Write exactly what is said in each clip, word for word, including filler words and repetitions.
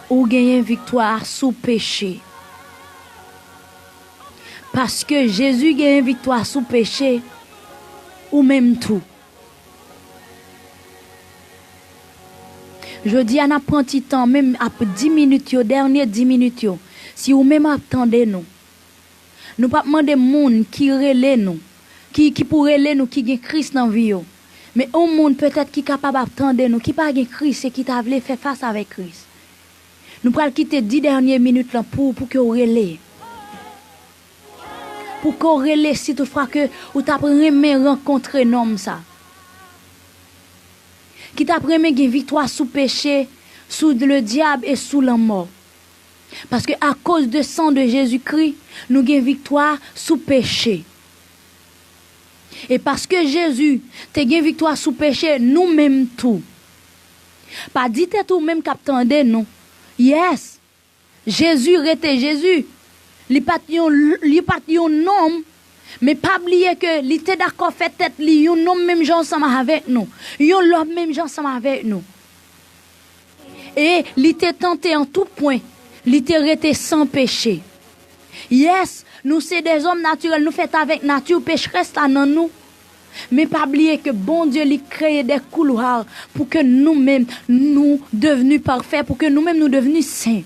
Ou genyen viktwa sou peche. Paske Jezi genyen viktwa sou peche, ou menm tou. Jodi a, n ap pran ti tan, menm ap di minit yo, dènye di minit yo. Si ou menm ap tande nou, nou p ap mande moun ki rele nou, ki, ki pou rele nou, ki gen Kris nan vi yo. Men yon moun petèt ki kapab ap tande nou, ki pa gen Kris e ki ta vle fè fas avèk Kris. Nou pral kite di dènye minit lan pou, pou ke w rele. Pou ke w rele si toutfwa ke ou t ap renmen rankontre nonm sa. Ki t ap renmen gen viktwa sou peche, sou le dyab e sou lanmò. Paske akoz de san de Jezikri, nou gen viktwa sou peche. E paske Jezi te gen viktwa sou peche, nou menm tou. Pa di tèt ou menm k ap tande nou. Yes! Jezi rete Jezi. Li pa t yon, li pa t yon nonm, men pa bliye ke li te dakò fè tèt li yon nonm menm jan ansanm avèk nou, yon lòm menm jan ansanm avèk nou. E li te tante an tou pwen, li te rete san peche. Yes, nou se de zòm natirèl, nou fèt avèk nati pecherès la nan nou. Men pa bliye ke Bondye li kreye de koulwa pou ke nou menm nou devni pafè, pou ke nou menm nou devni sen.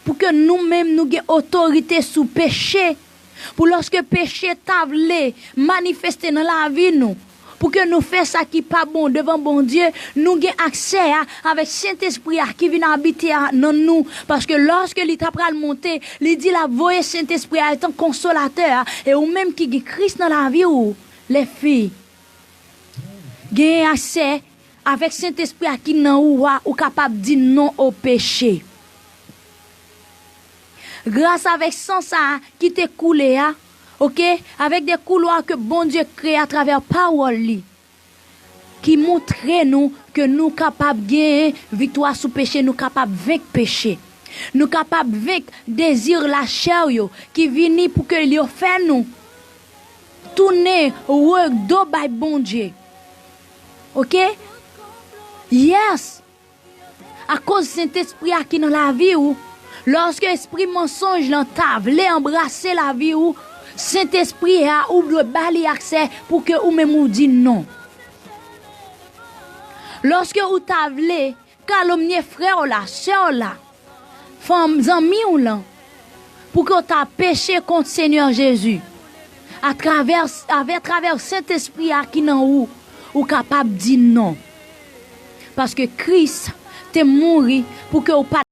Pou ke nou menm nou gen otorite sou peche. Pou lòske peche ta vle manifeste nan lavi nou, pou ke nou fè sa ki pa bon devan Bondye, nou gen aksè a avèk Sentespri a ki vin abite a nan nou. Paske lòske li ta pral monte, li di l ap voye Sentespri a etan konsolatè a, e ou menm ki gen Kris nan lavi w, lèfi, gen aksè avèk Sentespri a ki nan ou a, ou kapab di non o peche. Gras avèk san sa a ki te koule a, oke, avèk de koulwa ke Bondye kreye atravè pawòl li, ki montre nou ke nou kapab gen viktwa sou peche, nou kapab venk peche. Nou kapab venk dezi lachè yo ki vini pou ke yo fè nou tounen do bay Bondye. Oke? Yes! Akoz Sentespri a ki nan lavi w, lòske espri mansonj lan ta vle anbrase lavi w, Sentespri a, ou dwe ba li aksè pou ke ou menm ou di non. Lòske ou ta vle kalomnye frè w la, sè w la, fanm, zanmi w lan, pou ke w ta peche kont Senyè Jezi, atravè, avè travè Sentespri a ki nan ou, ou kapab di non. Paske Kris te mouri pou ke w pa